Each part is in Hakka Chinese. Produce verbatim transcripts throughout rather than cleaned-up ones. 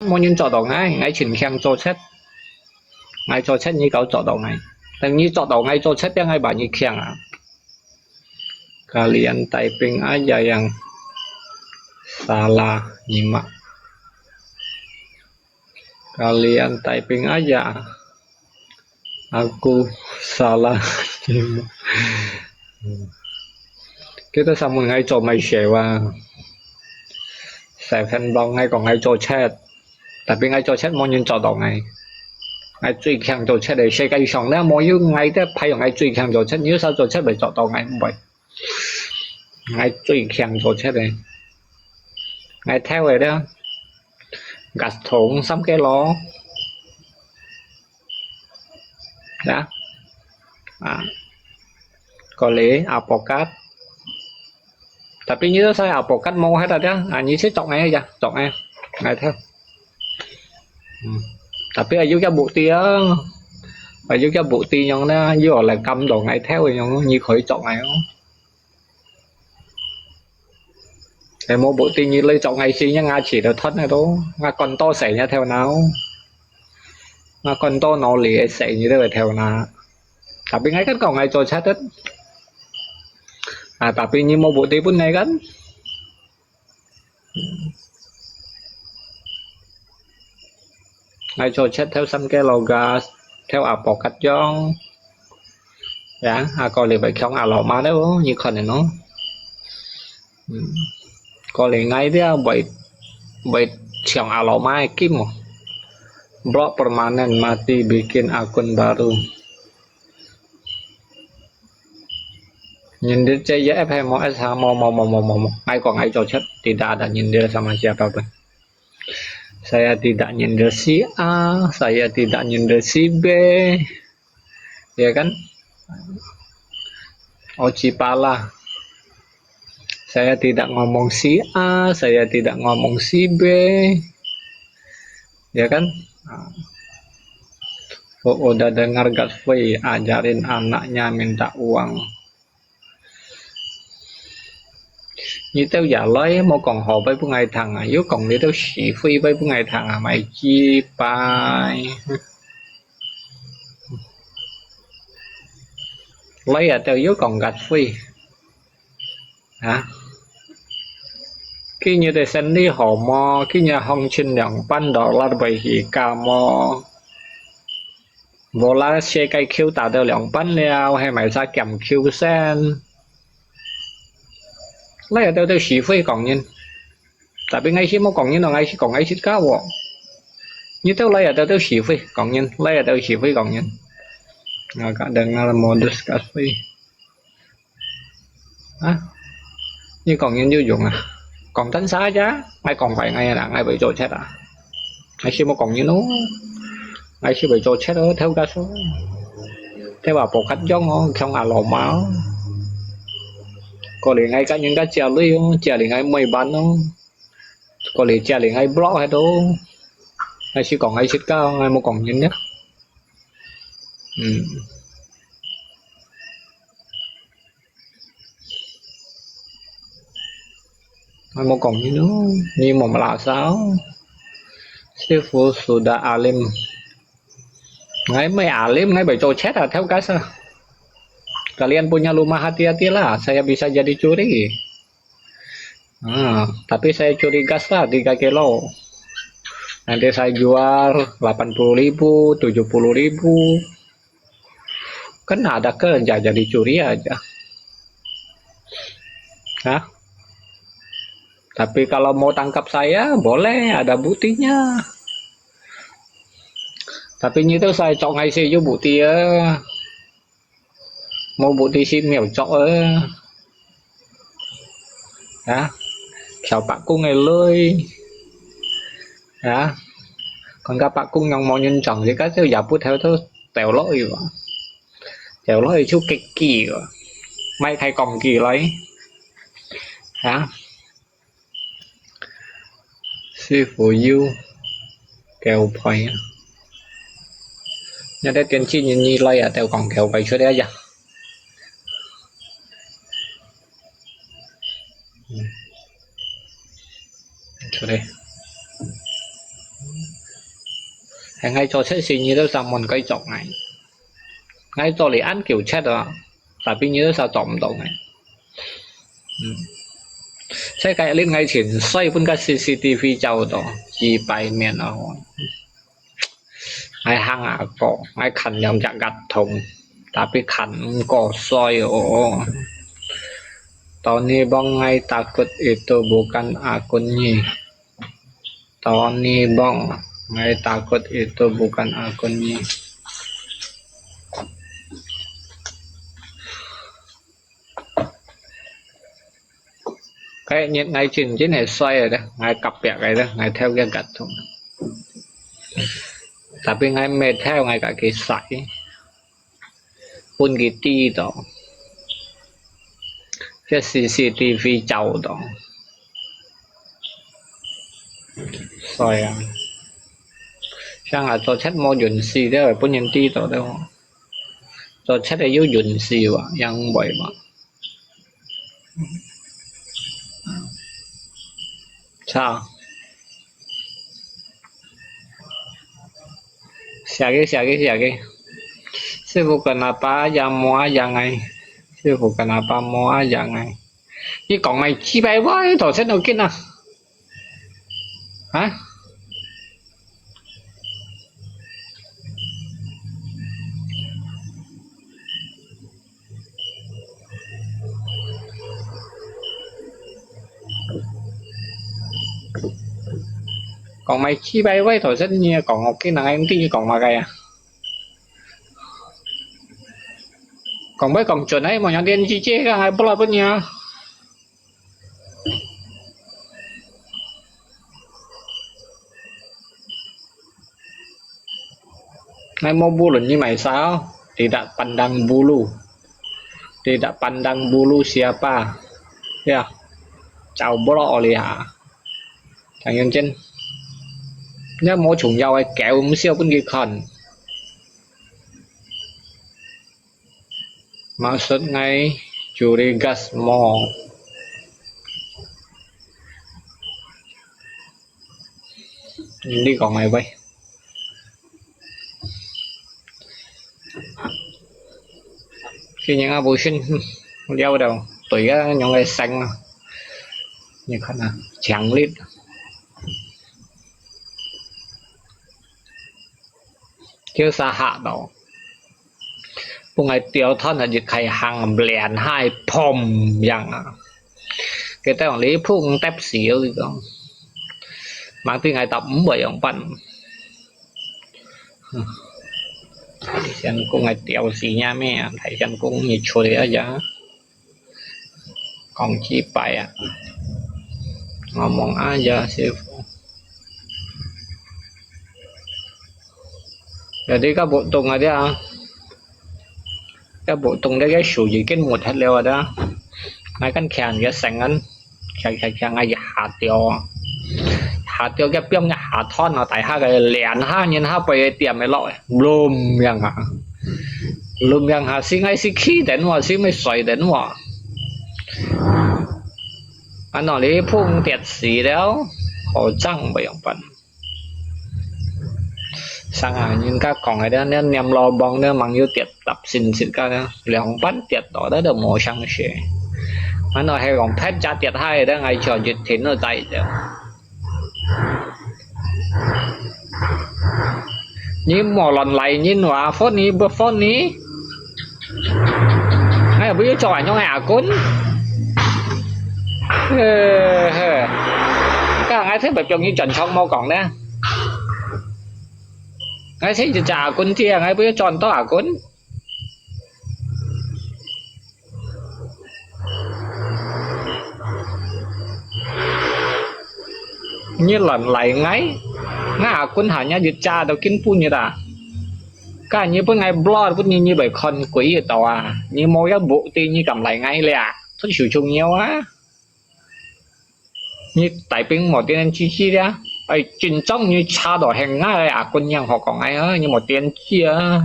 無人捉到𠊎，𠊎盡慶做賊。𠊎做賊，你搞捉到𠊎。等你捉到𠊎做賊，變𠊎把你慶啊。Kalian typing aja yang salah nyimak. Kalian typing aja. Aku salah nyimak. Kita sama ngai cho mai sewa. Seven block ngai ko ngai cho chat. Tapi ngai cho chat mo nyin cho to ngai. Ngai chui kiang cho chat de. Sekai song ne mo yu ngai te pai ngai chui kiang cho chat. Yu sa cho chat bai cho to ngai bai. Ngai chui kiang cho chat de. Ngai theo de. Gas thùng sắm cái lô. Ya. À. Có lý, à, pokat. Tapi như thế sai à, pokat mau hết rồi đó. À, như thế chọn ngay ya, chọn ngay. Ngay theo. Ừ. Tapi ayu cái bộ ti á. Ayu cái bộ ti nhong na, yu là cắm đồ ngay theo nhong, như khỏi chọn ngay. Ê, mô bụi ti nyi lê chọc ngày xí nhá, ngã chỉ được thoát này đó. Ngã còn to sẻ nhá theo nào. Ngã còn to nó lì sẻ như thế theo nà. Tapi ngay cắt cỏ ngày cho chat hết. À, tapi nyi mô bụi ti bún này gắn. Ngay cho chat theo sắm cái logo, theo à bọc cắt gióng. Ya, à, có lẽ phải không à lọ mà đâu, như con này nó. Hmm. Có lẽ ngay dia, vậy, vậy chọn à lọ mà kim. Blok permanen mati bikin akun baru. Nyindir C Y F hay mau S H, mau, mau, mau, mau, mau, mau. Ngay có ngay cho chat, tidak ada nyindir sama siapa pun. Saya tidak nyindir si A, saya tidak nyindir si B. Ya kan? Oji pala. Saya tidak ngomong si A, saya tidak ngomong si B. Ya kan? Ah. Oh, udah dengar Gasfrey ajarin anaknya minta uang. Như tao giả lối, mô còn họ với bưng ai thằng à, yú còn đi tao sĩ phi với bưng ai thằng à, mày chi pai. Lối à tao yú còn gạch phi. Hả? Khi như tao sen đi họ mô, khi như hông chin lòng pan đỏ lát bởi hì ca mô. Vô lá xe cây khiu ta tao lòng pan liao, hay mày sa kiam khiu sen. Lối à tao tao sĩ phi còn nhìn. Tapi ngay sĩ mô còn nhìn, ngay sĩ còn ngay sĩ cá vô. Như tao lối à tao tao sĩ phi còn nhìn, lối à tao sĩ phi còn nhìn. Ngà cả đằng ngà là modus cá phi. Hả? Như còn nhìn vô dụng à? Còn tránh xa chá, ngay còn phải ngay là ngay bị trôi chết à? Ngay sĩ mô còn nhìn nó. Ngay sĩ bị trôi chết ở theo cá số. Theo bảo bộ khách giống nó, không à lò máu. Có lẽ ngay cá những cá chia lưới, chia lì ngay mười bán nó. Có lẽ chia lì ngay block hay đâu. Ngay sĩ còn ngay sĩ cao, ngay mô còn nhìn nhé. Ừ. Ngai mô kông nyi nu, nyi mô mala sao. Sifu sudah alim. Ngai mai alim, ngai bai cho chat à, theo gas à. Kalian punya rumah hati-hatilah, saya bisa jadi curi. Ah, tapi saya curi gas lah tiga kilo. Nanti saya jual delapan puluh ribu, tujuh puluh ribu. Kan ada kerja jadi curi aja. Hah? Tapi kalau mau tangkap saya, boleh, ada buktinya. Tapi nyi tu saya chọn ngay xe vô bukti á. Mô bukti si miêu chọn á. Hả? Sao bạc cung ngày lưới. Hả? Còn các bạc cung nhong mô nhân chọn thì các thứ giả bút theo thứ tèo lỗi rồi. Tèo lỗi chú kịch kỳ rồi. Mai khai còn kỳ lấy. Hả? Sư phụ yêu kèo phơi. Nhớ đến tiên tri nhìn nhi lấy à, tèo còn kèo phơi suốt đấy à. Suốt đấy. 係𠊎做賊事，你兜儕無人做𠊎。𠊎做你恁久賊啊，tapi你兜儕做毋到𠊎。嗯。世界裡𠊎盡衰，分个C C T V照到，幾百年啊！𠊎行啊過，𠊎看兩隻甲蟲，tapi看毋過衰哦。Tony Bong, ngai takut itu bukan akunyi. Tony Bong, ngai takut itu bukan akunyi. Kayak nyet ngai chin chin hai sai ada, ngai kapiak ada, ngai theo kia gat thung. Tapi ngai mệt theo ngai kaki sai. 分佢知道，這C C T V照到。所以啊，像啊，做賊無運勢了，分人知道了。做賊个有運勢哇，樣會嘛。操！ Siaki, siaki, siaki. Sifu kenapa ya mua yang ai? Sifu kenapa mua yang ai? 你講麼个雞掰話，頭先都見啊。啊？ 講麼个雞掰話，頭先你講，𠊎見人家知你講麼个啊？講話講準啊，無人電視機个，還不來不你啊？ Ngai mau bulun ni mai sao, tidak pandang bulu. Tidak pandang bulu siapa. Ya, chau bolo oli ha. Thằng Yun Chen. Nhớ mau chung yau ai kéo msiêu pun ki khon. Maksud ngai curigas mo. Hindi ko ngai bai. Khi những abu shin liao đầu tuổi á, những cái xanh á. Như khăn à, chàng lít. Thiếu xa hạ đó. Pun ngai tiau thon a yit khai hang lian hai phom yang a. Cái tao lý phung tép xíu gì đó. Mang tiếng ngai tập ấm bởi ông bận. Thầy sen cũng ngai tiau xí nha mẹ, thầy sen cũng như chua đi á. Kong chi pai a. Ngomong aja, sifu. Jadi ka butung aja. Ka butung dia ka su ji kin mut hat leo ada. Ngai kan kian ya sengan. Kian kian kian ngai ya ha tio. Ha tio ka piong ya ha thon na tai ha ka lian ha nyin ha pai tiam e lo. Blum yang ha. Blum yang ha si ngai si khi den wa si mai soi den wa. Ano li phung tiệt xì đéo, khẩu trang bai yong pan. Sang à, nhìn các con ấy đó, nếu niêm lo bong nếu mang yêu tiệt tập xin xin các đó, lòng pan tiệt đó đó được một sang sẽ. Ano hay còn phép trả tiệt hai đó, ngày cho dịch thì nó dạy được. Ni mò lòn lầy ni nua phốt ni bơ phốt ni. Ngai bơ cho anh nhong à cún. Hơ hơ. Ka ngai thấy bơ piong ni chọn chong mò còng nè. Ngai thấy chả à cún tia ngai bơ chọn to à cún. Nyi lòn lầy ngai. Nga akun ha nya yit cha do kin pu nyi ta. Ka nyi pun ngai blot pun nyi nyi bai khon kui yit tau a. Nyi mo ya bu ti nyi kam lầy ngai le a. Thut shu chung nyi a. Nyi tai ping mo tien chi chi le a. Ai chin chong nyi cha do heng ngai akun yang ho kong ngai a. Nyi mo tien chi a.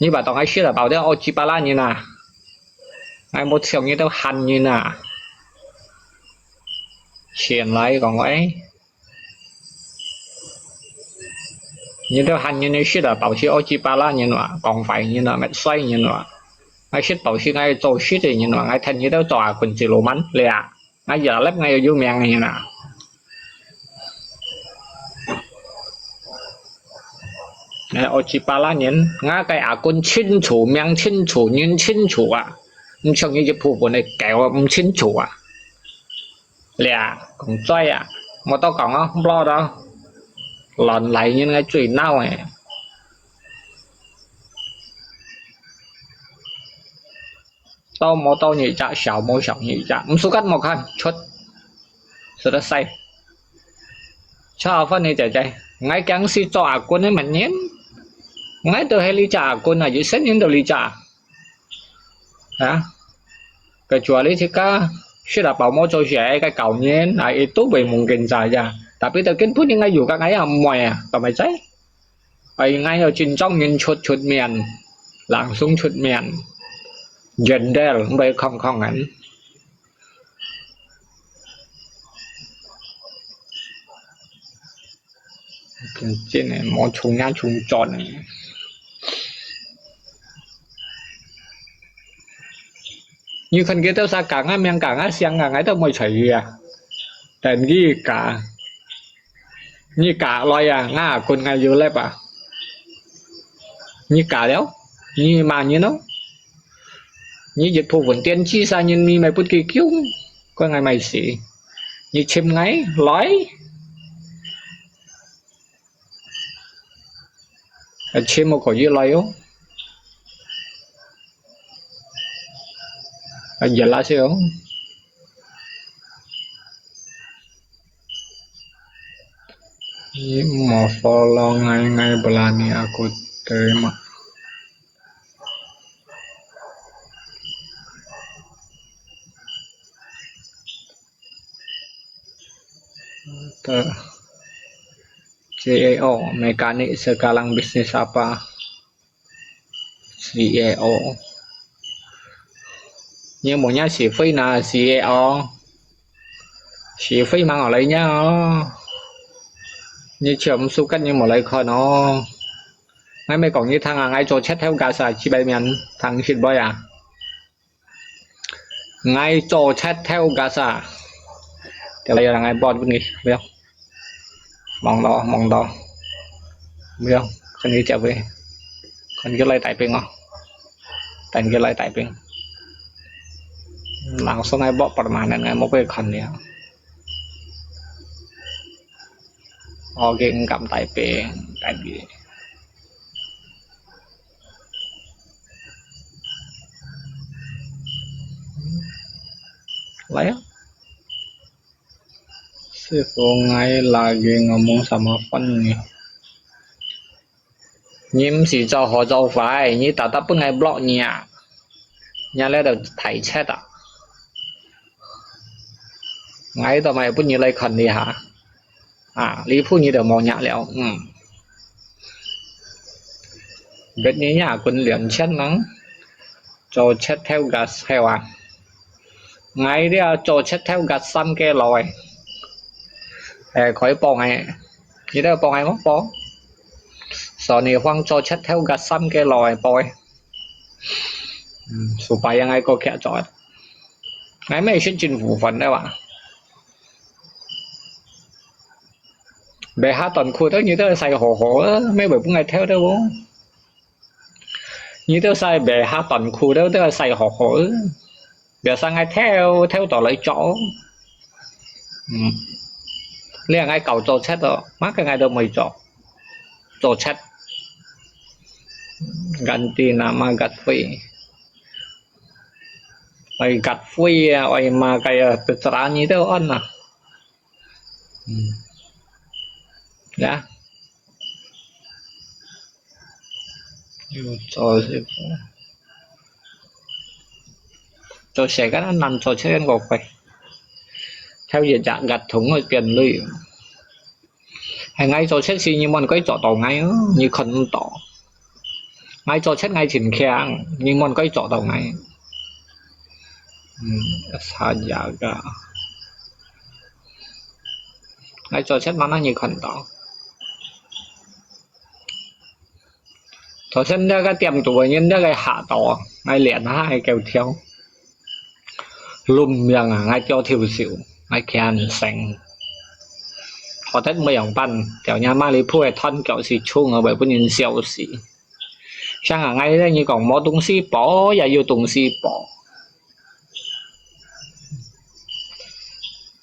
Nyi ba tong ai shit a tau de o chi pa la nyi na. Ngai mo chiong nyi tau han nyi na. Chien lai kong ai. 你兜喊人去食啊，飽食屙屎巴拉人啊，講壞人啊，搣衰人啊。𠊎食飽食，𠊎做食个人啊，𠊎聽你兜做阿君子路蠻咧啊，𠊎也粒𠊎有有名个人啊。𠊎屙屎巴拉人，𠊎个阿君清楚，名清楚，人清楚啊，毋像你一部分个狗啊，毋清楚啊。 咧，講嘴啊，無多講哦，block哦，亂來人个最惱个。多無多你隻，少無少你隻，毋suka無看，出，食得晒。Chao Phan你姐姐，𠊎驚死做阿君个乜人，𠊎都係你隻阿君啊，有生人都你隻。 啊，kecuali自家食啊飽無做事个教人，啊，itu會mungkin saja。Tapi到今晡日𠊎有个𠊎也毋會啊，做麼个？Ai，𠊎要真正人出出面，langsung出面，gender，毋係空空人。 真个無從也從轉个。你看佢兜儕講啊，名講啊，姓啊，𠊎都毋會睬佢啊。但佢嫁，你嫁來啊，𠊎阿君𠊎有粒啊。你嫁了，你罵人咯。你一部分電子啥人，你咪不佢救，關𠊎麼事。你尋𠊎來。 啊，錢無可以來哦。啊，也拉些哦。你莫follow ngai-ngai berani aku terima. Te-, C A O, mekanik sekarang bisnis apa? C A O. 你無若是非那C A O，是非忙我來若哦。你全部間你無來看哦。𠊎咪講你聽啊，𠊎做七頭家啥幾百年，聽識無啊？ 𠊎做七頭家啥。Dia layan ngai bot pun ni, beo. Mong lo, mong lo. Beo, kan ni jawab. Kan kita lai typing oh. Kan kita lai typing. Langsung ngai bot permanen ngai mau pergi kan dia. Oke, engkam typing, typing. Lah ya. Siapa ngai lagi ngomong sama Fan ni? 你毋係做好做壞，你特特分𠊎block你啊！你這就大賊啊！𠊎都毋係分你來看你哈！啊，離譜你都無若了，嗯。別人也分兩千人，做七頭家後啊！ 𠊎這做七頭家三個老誒，誒，可以幫誒，你兜幫誒無？幫。所以你放做七頭家三個老誒幫誒。嗯，supaya𠊎過去做。𠊎乜係政府份个哇。別下斷褲頭，你兜使好好啊，乜會分𠊎偷偷哦。 你兜使別下斷褲頭，兜使好好，別使𠊎偷偷到來做。嗯，你𠊎教做賊哦，麼个𠊎都毋會做，做賊。Ganti nama Godfrey，愛Godfrey啊，愛麼个啊，terserah你兜安啊。嗯，呀。 又做，做世間難做出人个鬼，偷一隻額同我變鐳。係𠊎做出事，你莫該做到𠊎哦，你看毋到。𠊎做出𠊎真強，你莫該做到𠊎。嗯，saja ka。 𠊎做出麼个你看到。頭先這個點到个人，這個嚇到啊，𠊎連下个狗跳。抡命啊，𠊎掉頭手，𠊎驚死。好得無樣般，條若馬里布个斷腳是衝啊，會分人笑死。像啊，𠊎咧，你講無東西補，也有東西補。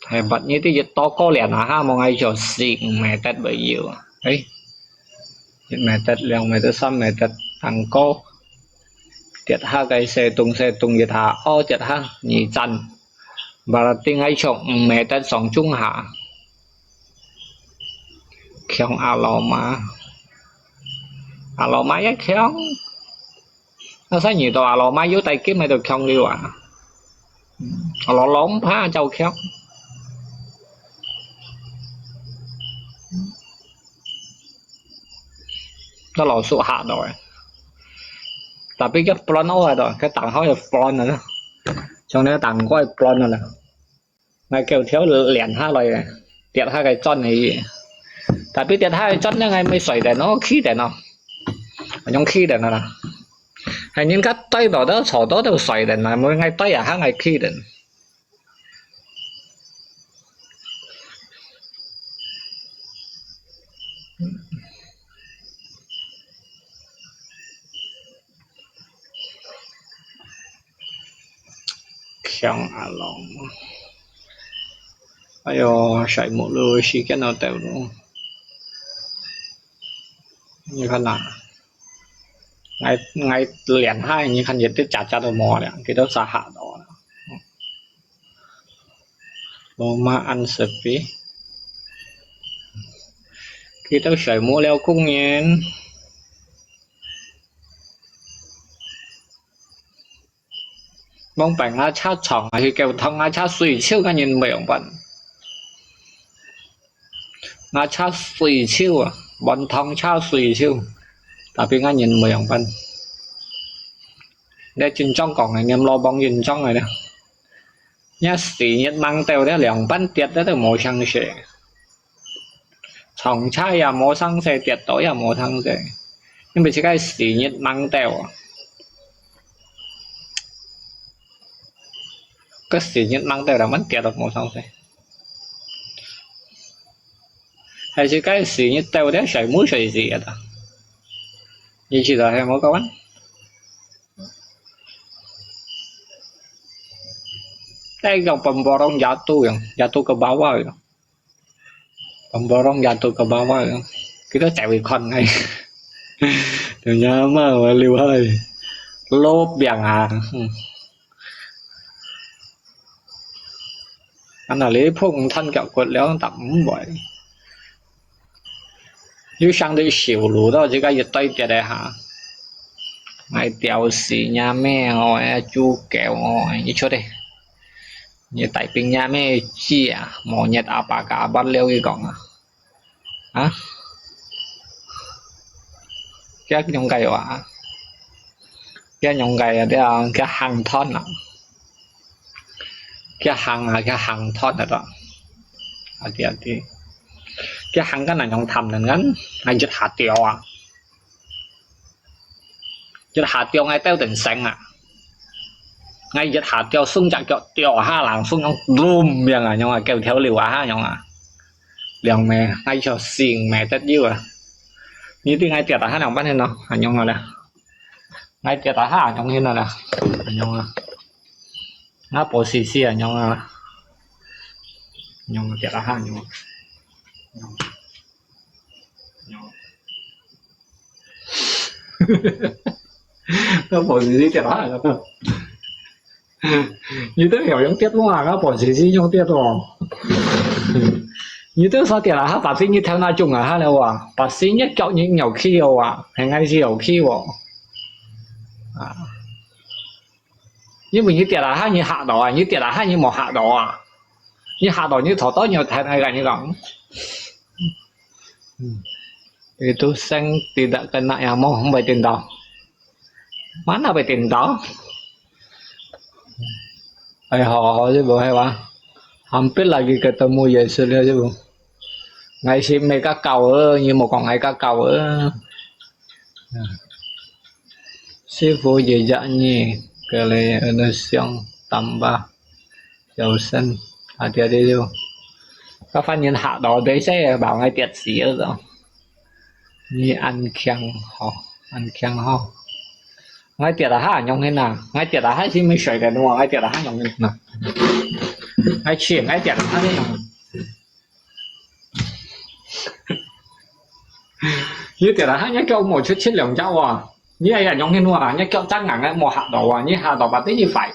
係，but你知一到過連啊，哈，無𠊎就死，毋係得會有啊。誒，一米得、兩米得、三米得，當高。跌下个細洞細洞一下，哦，跌下，二層。Berarti𠊎從五米得上中下。強阿老媽，阿老媽也強。那啥，你到阿老媽有帶金个都強了啊。嗯，阿老老毋怕，照強。該老鼠嚇到誒。Tapi佢plan好啊，佢等好就plan啊，像你等過plan啊。 𠊎狗跳連下來个，跌下个磚个。Tapi跌下个磚呢，𠊎毋係摔等哦，企等哦。用企等个啦。係人家跌到都坐到都摔等啦，無𠊎跌啊，下𠊎企等。 強阿郎。哎喲，睡目了，時間都到了。你看呐，𠊎，𠊎連下，你看一隻隻隻都無了，佢都嚇到了。Loma-an sepi。佢都睡目了，公園。 往擺吾車長啊，去教堂吾車水手，該人無樣般。吾車水手啊，滿堂車水手，tapi該人無樣般。你緊張講个，念老幫緊張个呢。 若死日吂到，這兩班跌得都無聲勢。撞車也無聲勢，跌倒也無聲勢，因為自家死日吂到啊。該死日吂到，兩班跌都無聲勢。還係該死日到，這睡目睡死啊。你知道係無，各位？ Tengok pemborong jatuh yang, jatuh ke bawah yang. Pemborong jatuh ke bawah yang. Kita cari kon ngai. Dia nyama wali wai. Lop yang ah. Hmm. Ana li phung than kẹo kuat liao tak mbai. 有想到修路到這個一堆跌个哈。𠊎吊死若姆哦，豬狗哦，你出來。你帶兵若姆姐啊，無日阿爸个阿爸了佢講啊。啊？佢仰个話？佢仰个啊？佢行斷啊？ 佢行啊，佢行斷啊，啊，對啊，對。佢行緊啊，用探人緊，𠊎一下吊啊。一下吊，𠊎吊等醒啊。𠊎一下吊，鬆隻腳吊下，人鬆樣，咚，樣啊，樣啊，狗跳樓啊，下樣啊。兩米，𠊎就四五米得有啊。你對𠊎跌啊，下兩半天咯，啊，樣啊啦。 𠊎跌啊下，仰形啊啦，仰啊。𠊎薄死死啊，仰啊。仰啊，跌啊下，仰啊。仰啊。𠊎薄死死跌啊下，仰啊。你都曉用跌咯啊，𠊎薄死死用跌咯。你都說跌啊下，把自己頭那種啊下了哇，把自己腳你扭去了哇，還愛是扭去哦。 啊。因為你跌啊下，你嚇到啊，你跌啊下，你無嚇到啊。你嚇到，你坐到你有聽𠊎講，你講。嗯。Itu seng tidak kena nyamuk, không phải tìm tòi. Mana phải tìm tòi? Ai, hò, hò chứ bộ hay quá. Hampir lagi ketemu Yesus ya chứ bộ. Ngai si mê các cậu ơ, như một con ngai các cậu ơ. 師傅日日呢，佢哋喺度想tambah小聲，啊，對，對，對。佢反應嚇到，你識，把𠊎跌死了都。你恁強吼，恁強吼。𠊎跌啊下，仰形啊？𠊎跌啊下，係毋係水个路啊？𠊎跌啊下，仰形啊？𠊎去，𠊎跌啊下，仰形？ 你跌啊下，你腳無出，出兩隻哇！你哎呀，仰形哇？你腳真硬个，無嚇到哇！你嚇到把自己壞。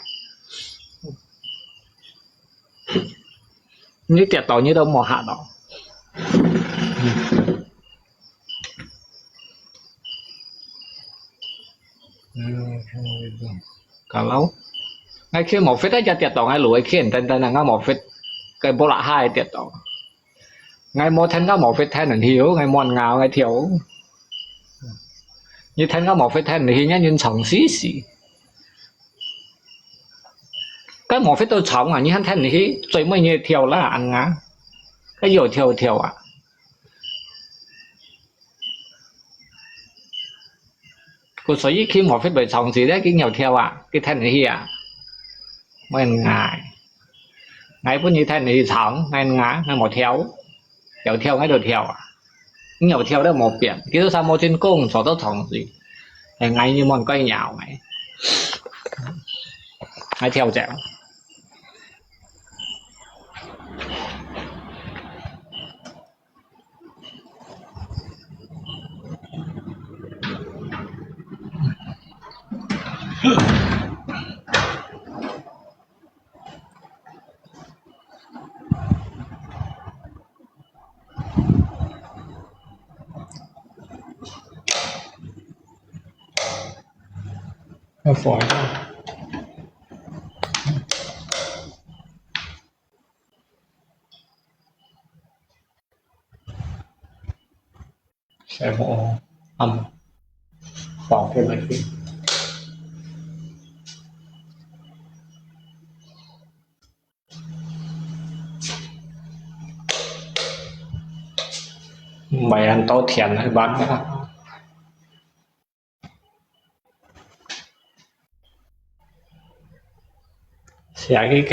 你跌到，你都無嚇到。嗯，kalau𠊎去無fit，一隻跌到，𠊎路會去，等等，𠊎無fit，該無啦下跌到。 𠊎無聽過無fit聽人去哦，𠊎無人咬𠊎跳。你聽過無fit聽人去，人人長死死。該無fit都長啊，你還聽人去，最尾你跳啦，恁啊。該有跳跳啊。故所以佢無fit會長死咧，佢有跳啊，佢聽人去啊。無人咬。 𠊎分你聽你唱，𠊎啊，𠊎無跳，有跳𠊎就跳啊，你有跳都無變，佢都三毛錢工做到同時，係𠊎你莫該咬𠊎，𠊎跳走。 要火一下。 細火暗，放佢落去。毋係恁多甜个，慢慢。 寫佢狗。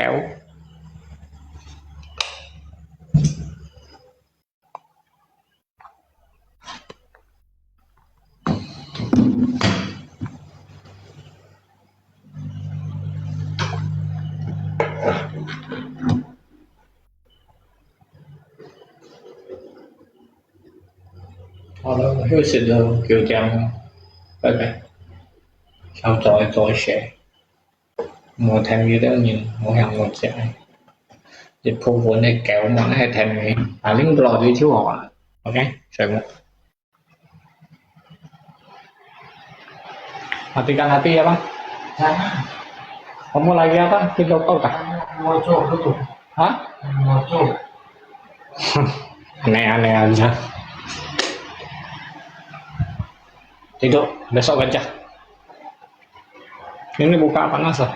好了，休息了，九點了，拜拜。朝早愛早些。 無聽佢兜人，無向我食。一部分个狗嘛，還聽佢，啊，恁多就好啊。OK，睡目。Matikan api ya, Bang? Jangan. Kamu lagi apa? Video call kah? Mau call dulu. Hah? Mau call. Aneh-aneh aja. Tidur, besok kerja. Ini buka panas lah.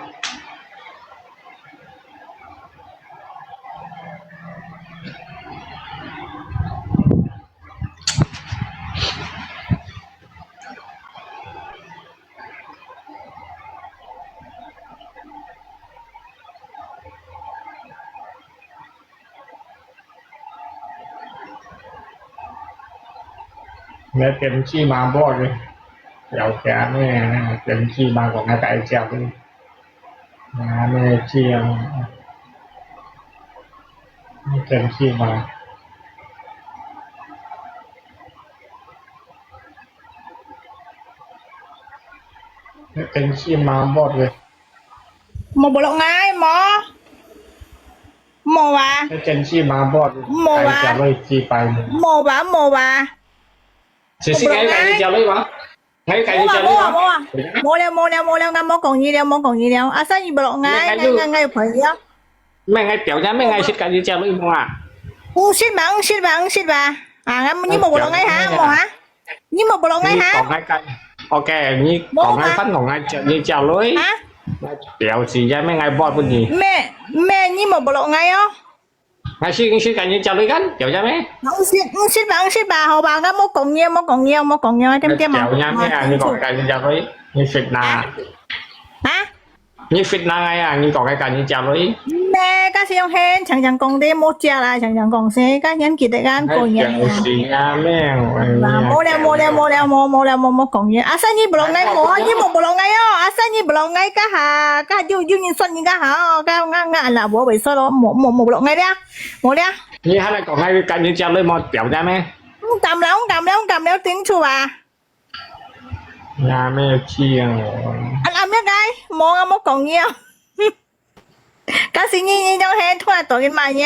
Mẹ tìm chi mà bót đi. Kéo kéo nè, tìm chi mà có ngay tại chèo đi. Mà mẹ chi, tìm chi mà. Tìm chi mà bót đi. Mò bó lộc ngai mò. Mò wa. Cái chân chi mà bọt. Mò wa. Cái chả lôi chi bài. Mò wa, mò wa. Sisi ngai cái chả lôi wa. Ngai cái chả lôi wa. Mò wa, mò wa. Mò liao, mò liao, mò liao, ngai mò kong yi liao, mò kong yi liao. Asa yi bó lộc ngai, ngai, ngai, ngai poi liao. Mẹ ngai piao ya, mẹ ngai sit cái chả lôi wa. Ung sit ba, ung sit ba, ung sit ba. À, ngai, ni mò bó lộc ngai hả, mò hả? 你無bó lộc𠊎哈？你講𠊎个，OK，你講𠊎分我𠊎接你接落。哈？表示也咩𠊎播分你。咩咩，你無bó lộc𠊎哦？還是你是趕緊交流看，有呀没？五十，五十吧，五十吧，好吧，我莫講了，莫講了，莫講了，點點啊。有呀没啊？你講趕緊交流，你是哪？啊？你是哪个啊？你講个趕緊交流？咩，該是用很常常講的，莫加啦，常常講些，該年紀的人過年啊。哎，就是啊，没有，哎呀。無了，無了，無了，無，無了，無，莫講了。啊，生意不落來，無，你莫不落來哦。啊，生意不落來，該下，該有，有人算你該下哦，該，該，該，那我袂算咯，莫，莫，莫不落來了，無了。你還來講，還有趕緊交流，莫表达咩？毋敢了，毋敢了，毋敢了，頂住啊。 也没有这样哦。啊，啊，咩个？無啊，莫講了。假使你，你用遐拖到去罵人，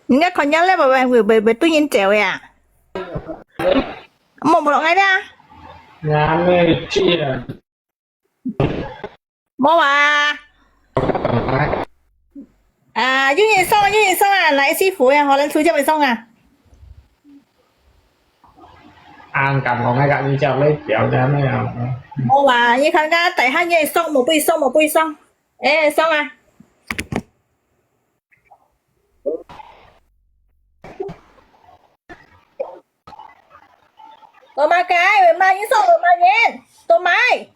人家看了咧，會，會，會，會對人走呀。莫，莫落來啦。也没有这样。 無啊。啊，有人送，有人送啊，來，師傅呀，好，咱出去買送啊。啊，敢講那个你叫你表姐那样？無啊，你看看，大漢人送，無必送，無必送。哎，送啊。 Tao ma cái, ma yến song, ma yến, tao mai.